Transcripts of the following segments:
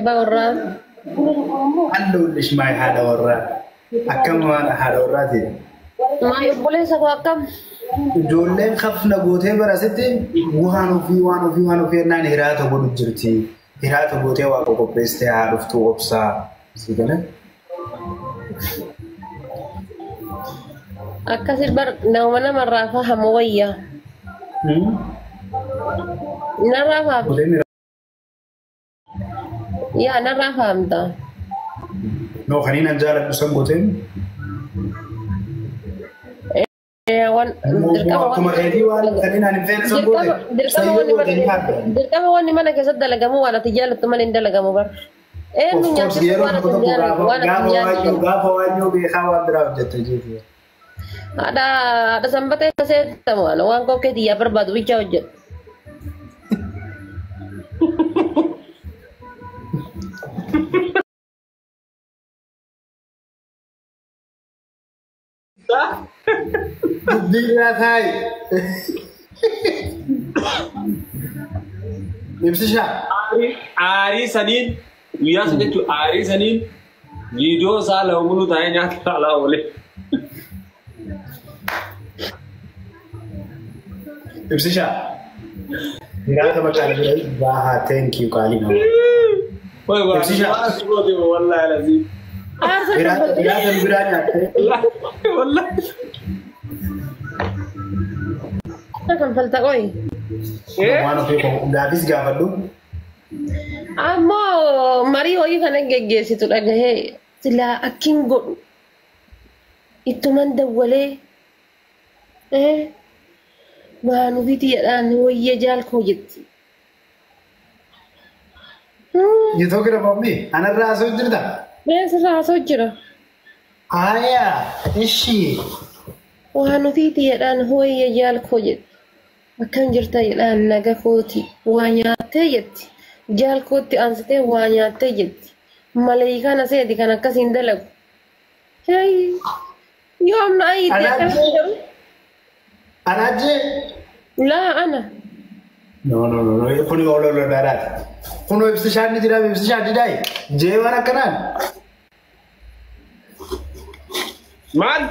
Abbaa warraa. Alloollish maay haadha warraa. Akkam waan haadha warraati. Maal obboleessa koo akkam? Ijoolleen kafna gootee barasitti waan ofii waan ofii waan ofii jennaan hiraata godhu jirti. Hiraata gootee waa qopheessitee haa dhuftu obsaa. Si galee? Akkasi bar nama namarraa fahamu wayyaa. Narraa fahamta. Yaa narraa fahamta. No, kaniin an jaaladhu san gooteen. Akkuma keetii waan kaniin an hin feene san goote. Dirqama wanni mana keessatti dalagamu waan ati jaalattu malee hin dalagamu bar. Eenyu nyaachisuuf waan ati hin jaallattu waan ati hin jaallattu. Gaafa waanyoo beekaa waan biraa hojjette jechuudha. Haadha sanbata eessa seetamu waan kokkee xiyyaa barbaadu bichaa hojjedhu. Dubbii taayi. Ibsishaa. Aarii saniin guyyaa sun jechuun aarii saniin viidiyoo isaa lama muluu taa'ee nyaata alaa oolee. Ibsishaa. Nyaata maqaan bira baahaa thank you qaalii nama. Ibsishaa. Wallahi Hiraata biraa nyaattee. Wallahi. Kanfalta qoyi. Waan ofii gaafis gaafadhu. Ammoo marii wayii kana geggeessitu dhagahee silaa akkin godhu ittuman dawwalee waan ofiitii jedhaan wayya jaalkoo jetti. You talking about me? Anarraa haasa'u jirta? Sirraa haasa'u jira. Aayaa ishii. Waan ofiitii jedhaan wayya jaalkoo jetti. Akkam jirta jedhaan naga kooti waa nyaattee jetti. Jaalkootti aansitee waa nyaattee jetti. Maleeyikaan aseeti kan akkasiin dalagu. Yoom na ayitti akkamitti garuu? Anaajjee? Laa ana. No no no kuni olola dharaati. Kunoo ibsishaan ni jira ibsishaan didaayi. Jee waan akkanaan. Maal?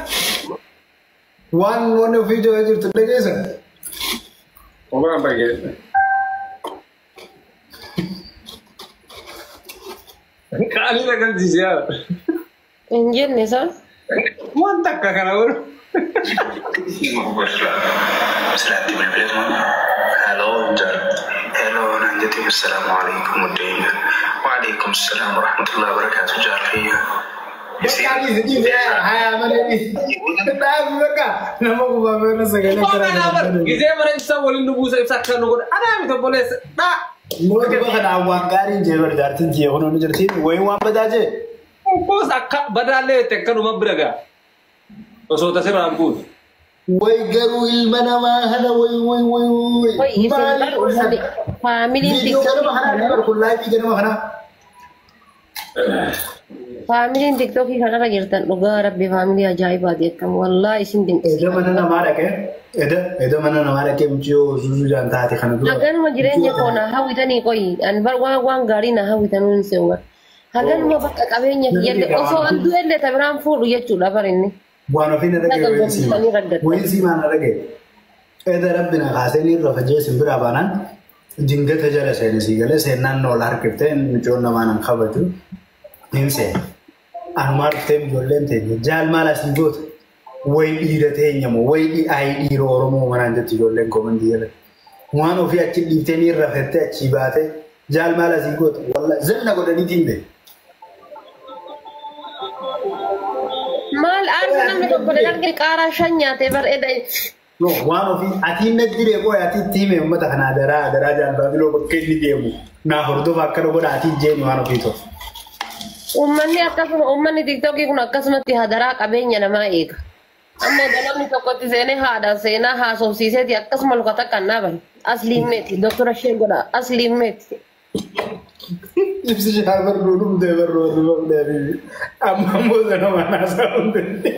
Waan wanni ofii jira jirtu dhageessa. Obaan bageessa. Qaalii agarsiise yaa. Hin jenne isaa. Waan takka kana godhu. Silaatti bilbileetuma. Hello jaal. Hello naan jettee assalaamu alaikum uddeenya. Waalaikum salaam warahmatullahi wabarakatuh jaal. Bakka haya malee dhaabi bakka nama gubaafee sagalee karaa. Gisee mana ibsaa waliin nu buusa ibsaa akka nu godha. Anaa miti obboleessa dhaa. Mootummaa kana waan gaariin jee bari jaartiin jee kun nu jirti wayi waan badaa jee. Koos akka badaallee itti akkanuma bira gaa. Osoo tasirraan buutu. Wayi garuu ilma namaa kana wayi wayi wayi wayi. Faamiliin Viidiyoo ganama kanaa kun laayifii ganama kanaa. Faamiliin tiktookii kanarra jirtan dhugaa rabbi faamilii ajaa'ibaati akkam wallaahi isin dinqisiifadha. Eda mana namaa dhaqee eda mana namaa dhaqee mucayyoo zuuzuu jaan taate kana dura. Haganuma jireenya koo na hawwitanii qoyi an bar waan gaarii na hawwitanuu hin se'u bar. Haganuma bakka qabeenya kiyyallee osoo an du'ellee ta biraan fuudhu jechuudha bar inni. Waan ofii na dhaqee wayin siimaa na dhaqee. Eda rabbi na kaasee ni irra fajjee sin biraa baanaan jingata jala seene sii galee seennaan noola harkiftee mucayyoon namaa nan kabaju hin seene. Anumaa dhuftee ijoolleen teenya jaal maal asii goota wayi dhiira teenya moo wayi ayi dhiira Oromoo manaan jetti ijoolleen koomandii jala. Waan ofii achi dhiiftee ni rafettee achii baatee jaal maal asii goota walla zanna godhaniitiin bee. Maal aarsa namni tokko argine qaaraa shan nyaatee bar eda. No waan ofii atiin natti diree qoy ati itti hime uummata kana adaraa adaraa jaal baabiloo bakka inni deemu naa hordofa akkana godha atiin jeeni waan ofii tokko. Uummanni akkasuma uummanni tiktookii kun akkasumatti hadaraa qabeenya namaa eega. Amma namni tokkotti seenee haadha seenaa haasofsiiseeti akkasuma luka takka hin dhaaban. Asliin meeti doktora isheen godha asliin meeti. Ibsishaa barruu dhumtee barruu dhumtee amma immoo sana manaa dhumtee.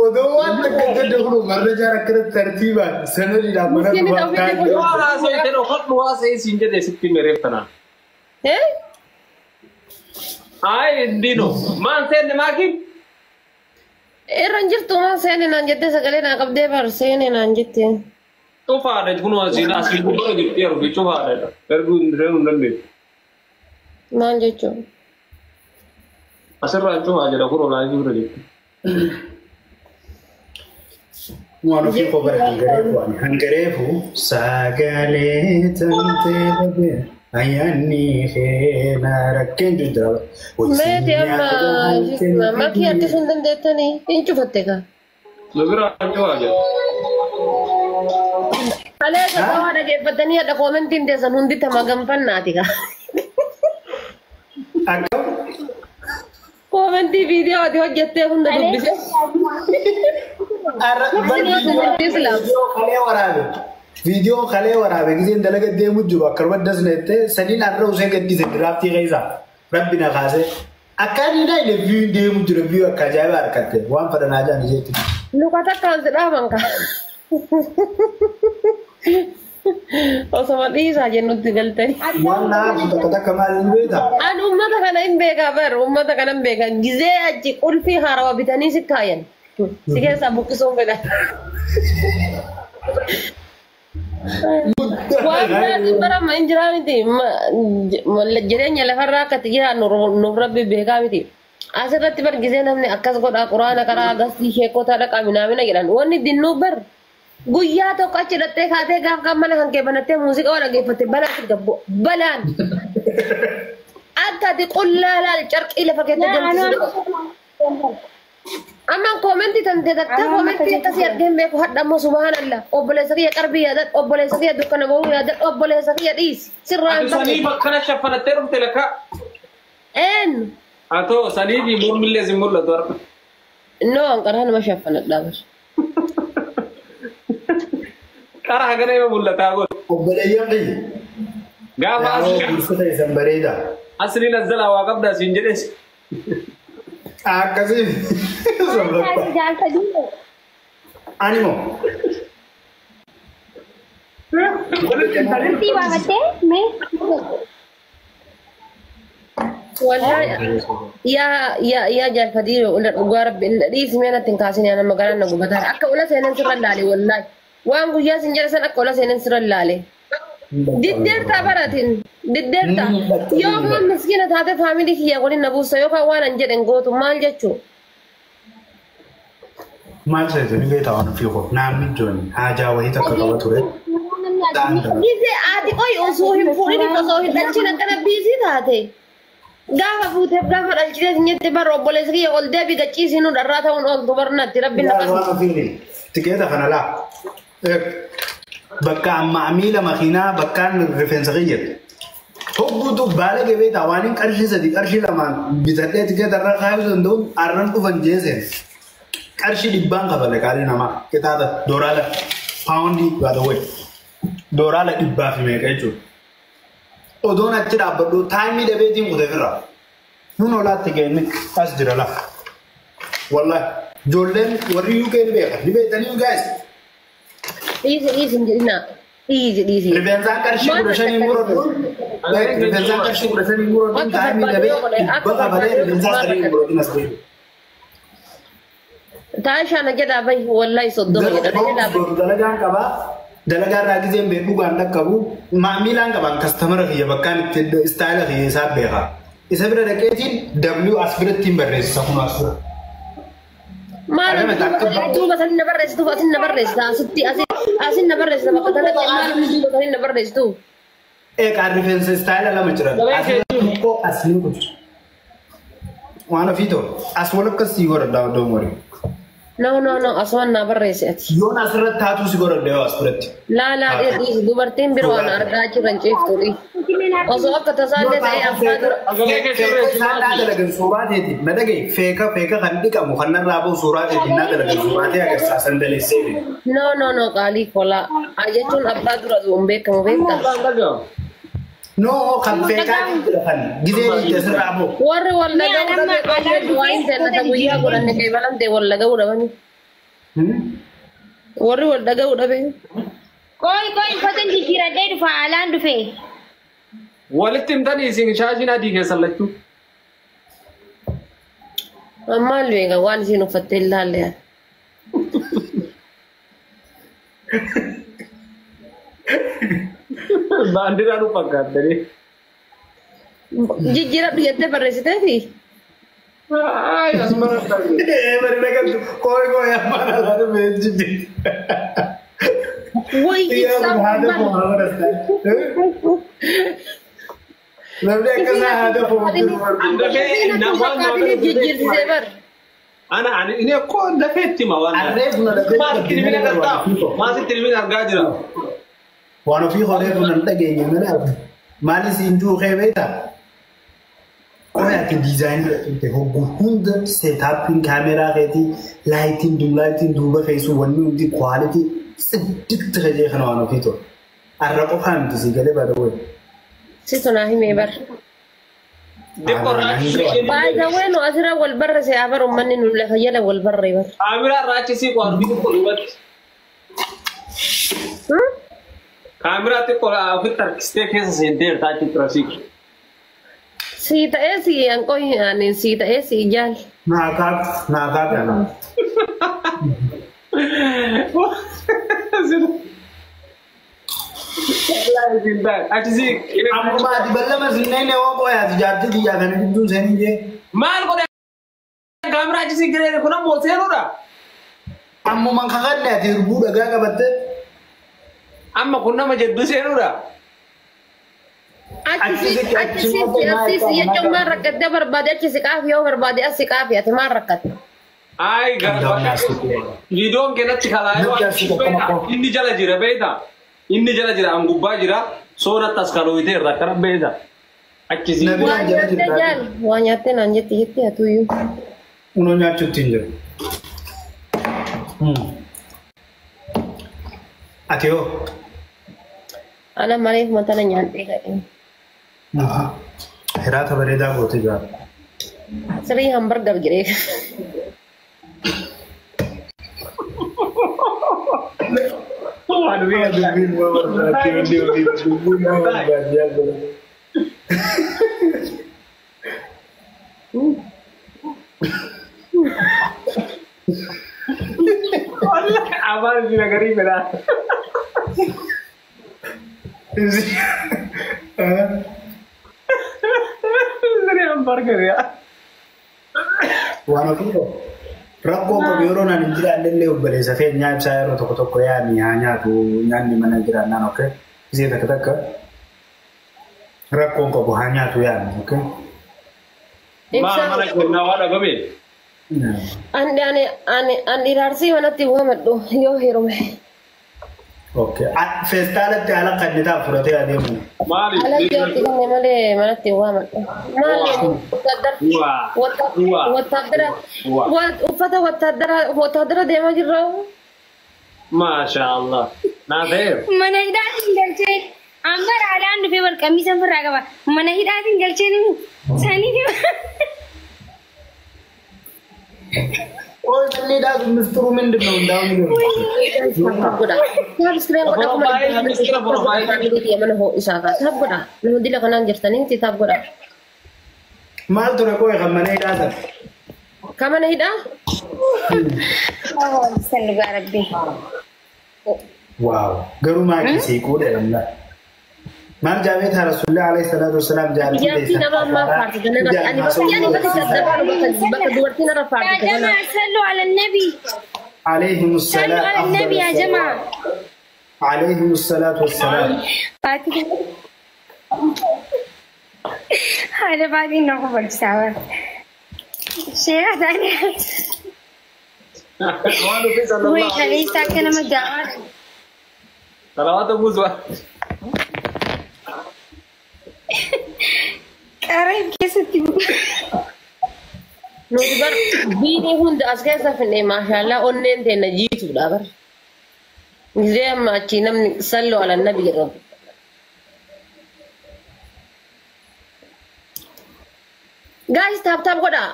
Odoo waan takka jedhe kun marra jaara akkana tartiibaan sanadiidhaan mana Miskiinni dhumaa ofiitti taa'ee. Waan haasa'e ta'e hodhu haasa'e siin jedhe sitti mereef tanaan. Eh? Ay dino. Maan seenne maakin? Irra hin jirtu maan seene naan jettee sagalee naa qabdee bar seene naan jette. Cufaadha kun asiin asiin gubbaa jirti yeroo fi cufaadha. Erguu hin seenuu hin dandeessu. Maal jechuun? Asirraa cufaa jedha kun olaanaa bira jirti. Waan ofii koo bara hangareefu ani hangareefu sagalee tantee dhabe ayyaanni keenaa rakkeen jira. Meeti amma makii harkisuu hin dandeettanii hin cufatte kaa. Nu biraa cufaa jedha. Kaleessa qawaa dhageeffatanii hadha koomentiin teessan hundi tama gamfannaati kaa. Akkam? Koomentii viidiyoo ati hojjettee hunda dubbise. Viidiyoo kalee waraabe giseen dalaga deemu jiru akkanuma dasneette saniin har'a usee gaddise diraaftii keessa rabbi na kaasee akkaan inni illee viyuun deemu jira viyuu akka ajaa'iba harkatte waan fadhanaa jiran isheetti. Luka takkaan si dhaaban kaa. Osoma dhiisaa jennutti galtanii. Waan naafu takka takka maal hin beektaa? Ani uummata kana hin beekaa bar uummata kana hin beekaa gizee achi qulfii haarawaa bitanii si kaayan. Si keessaa buqqisuun fedhan. Waan biraatiin barama hin jiraa miti. Jireenya lafarraa akka itti jiraannu nuuf rabbi beekaa miti. Asirratti bar gizee namni akkas godhaa quraana karaa gastii sheekota dhaqaa minaamina jedhan. Wanni dinnuu bar guyyaa tokko achi hidhattee kaatee gaaf kan mana kan kee banattee muuziqaa waan dhaggeeffatte balaan si gabbo balaan. Akka ati qullaa laal carqii lafa keessa deemtu. Amma koomentii tante takka koomentii akkasii argee hin beeku hadha ammoo subhaanallah obboleessa kiyya qarbii yaadadhu obboleessa kiyya dukkana bahuu yaadadhu obboleessa kiyya dhiisi sirraa hin Ati saniif akkana shaffanattee dhufte lakka. Eenyu? Haa ta'u saniifi mormillee sin mul'atu har'a. No anqaraa nama shaffanadhaa bar. Qara hagana ima mul'ataa godhu. Obboleeyyan kiyya. Gaafa Yaa gorsota isan bareeda. asliin as jalaa waa qabdaa siin jedhes. Akkasii. Ani moo? Wallahi yaa yaa yaa jaalfadii dhugaa rabbi dhiisi mee natti hin kaasin yaa nama garaan na gubataa akka ola seenan sirra laale wallahi waan guyyaa sin jedha san akka ola seenan sirra laale. Diddeertaa baratin diddeertaa yoo waan miskiina taate faamilii kiyya waliin na buusa yookaan waan an jedhen gootu maal jechuu. Maal seete ni beektaa waan ofii koo naamni jooni haajaa wayii takka qaba ture. Gisee ati qoy osoo hin fuudhin osoo hin dhalchin akkana biisii taate. Gaafa fuuteef gaafa dhalchitee sin jette bara obboleessa kiyya ol deebi gachiisinuu dharraa ta'uun ooltu barnaatti rabbiin na Waan ofiini tikeeta kana laa. Bakka amma miila makiinaa bakkaan rifeensa kiyya. Hogguutu baala gabeeta waan hin qarshii 3 qarshii 2 bitadhee tikeeta irra kaayuu danda'uun arran dhufan jeeseen. Qarshii 100 qabale qaalii namaa qixaaxa dooraala paawundii baatawwee dooraala 100 fi meeqa jechuudha. Odoon achi dhaabbadhu taayimii dhabeetiin kutee firra. Nun olaatti geenne as jira lafa. Wallahi ijoolleen warri UK ni beekan ni beektanii guys. Dhiisi dhiisi hin jedhinaa. Dhiisi dhiisi. Rifeensaan qarshii 15 muradhu. Rifeensaan qarshii 15 muradhu taayimii dhabee 100 qabalee rifeensaa 3 muradhu as deemu. Taashaa na jedhaa bahi wallahi 30 jedha na jedhaa bahi. Dalagaan qabaa. Dalagaa irraa giseen beeku dhugaan dhaqqabu maamilaan qaban kastamara kiyya bakkaan itti istaayila kiyya isaa beeka. Isa bira dhaqeetiin W as biratti hin barreessisa kun as bira. Maal duuba sanii na barreessitu asin na barreessita asitti asin na barreessita bakka kanatti maal duuba sanii na barreessitu. Eegaa rifeensa istaayila lama jiran. As tokko as ni kutu. Waan ofii ta'u as walakka sii godhadhaa oddoo morii. No no no asumaan na barreessi ati. Yoon asirratti taatu si godhadha yoo as biratti. Laa laa dhiisi dubartiin biroo waan argaa jiran ciiftu dhiisi. Osoo akka tasaallee ta'ee abbaa dura. Isaan naa dalagan suuraa teeti na dhagaye feeka feeka kan dhiqamu kan narraa bahu suuraa teeti naa dalagan suuraa ta'e agarsiisa sandaleessee. No no no qaalii kolaa. Jechuun abbaa dura hin beekamu beektaa. No kan feekaa kan gisee dhiite sirraa bahu. Warri wal dhaga'uu dhabe baay'ee waan ta'e guyyaa godhanne kee balamtee wal dhaga'uu dhabani. Warri wal dhaga'uu dhabe. Qoy qoy uffata jijjiiradhee dhufa alaan dhufe. Walitti himtanii isin shaashiin adii keessan lachuu. Maal beeka waan isin uffattee ilaalle. Baandiraa nu fakkaattanii. Jijjiiradhu jettee barreessiteefi? Ay, asuma Bari nagaltu kooy kooy ammaan alaa dhufee jijjiirti. Wayyi Namni akkasaa haadha foon jijjiirsisee bar. Ana ani inni akkoo dafee itti hima waan. Arreef na dafee Maasitti ilmiin agartaa? Maasitti ilmiin argaa jira. Waan ofii horeef nan dhageenye malee maali siin juuqee beektaa? Qoy ati diizaayinii turte hogguu hunda seetaappiin kaameraa keetii laayitiin dumlaayitiin duuba keessu wanni hundi kwaalitii sidditti kajee kana waan ofii ture. Arra qofaa miti sii galee baada wayi. Situ naa himee bar. Baay'ee nu asirra wal barre se'aa bar uummanni nu lafa jala wal barre bar. Kaameraa raachisii waan ofii xiqqoo duubatti. Kaameraa xiqqoo ofitti harkistee keessa seenteerta achi tura siqu. Sii ta'ee sii anqoy ani sii ta'ee sii jaal. Naa kaaf kana. Achi siq. Amma ati ballama sinneen waan qoyaati jaartii biyyaa kana gidduu seenii jee. Maal godhe kaameraa achi siq giree kun ammoo seenuudha. Ammumaan kakadne ati hirbuu dhagaa qabatte. Amma kun nama jedhu seenuudha. Achi si jechuun maal rakkattee barbaade achi si qaafi yoo barbaade as si qaafi ati maal rakkatte? Ay viidiyoon keenyatti kalaayee inni jala jira beektaa? Inni jala jira an gubbaa jira soonatti as kalooyiteerra akkana beektaa? Achi si. Waa nyaattee jaal waa nyaattee naan jetti jetti atuyyuu. Unoo nyaachuutti hin jiru. Ati hoo? Ana maaliif matana nyaadhee ka'e? Hiraata bareedaa goote jira. Sirrii hambargar jedhee. Afaan isin agarii fedhaa. Sirrii hambargar yaa. Waan ofii rakkoo qabu yeroo naan hin jiraanne illee obboleessa keenyaa ibsaa yeroo tokko tokko yaani haa nyaatu nyaanni mana jiraannaan okkee isee takka takka rakkoon qabu haa nyaatu yaani okkee. Maa mana kennaa waan dhabame? Ani iraarsii manatti waamadhu yoo heerume. Okay. Feestaalatti haala kannitaa fudhatee adeemu. Maali? Alatti kanne malee manatti waamadhu. Maali? Wattaadara uffata wattaadara deemaa jirra. Maasha Allah. Naa ta'eera. Mana hidhaatiin galcheen amma raalaan dhufee wal qamiisa ofirraa qaba. Mana hidhaatiin galcheen sanii. ቆይ ምን ዳዝ ምስጢሩ ምንድን ነው? እንዳውም maal ture ቆይ ከመነ ሂዳሰ ከመነ ሂዳ ዋው ገሩማ ኪሲ ቆደ ለላ maal jaabeet rasuulli alayhi salaatu wasalaam jaartii nama ammaa faarti ani bakka dubartiin irra faarti يا جماعة صلوا على النبي عليهم الصلاة صلوا على النبي يا جماعة عليهم الصلاة والسلام هذا بعدين نقبل سوا شيخ ثاني وي ساكنة مجاعة صلوات أبو قريب keessatti Nuti bar diinii hunda as keessa finne maashaallah onneen teenna jiituudha bar. Gizee amma achii namni salloo ala nabi jedhamu. Guys tap tap godhaa.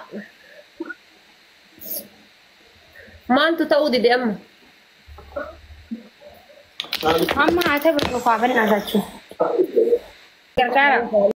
Maaltu ta'uu dide amma? Amma haa ta'u qofa bannaa jechuudha. Gargaara.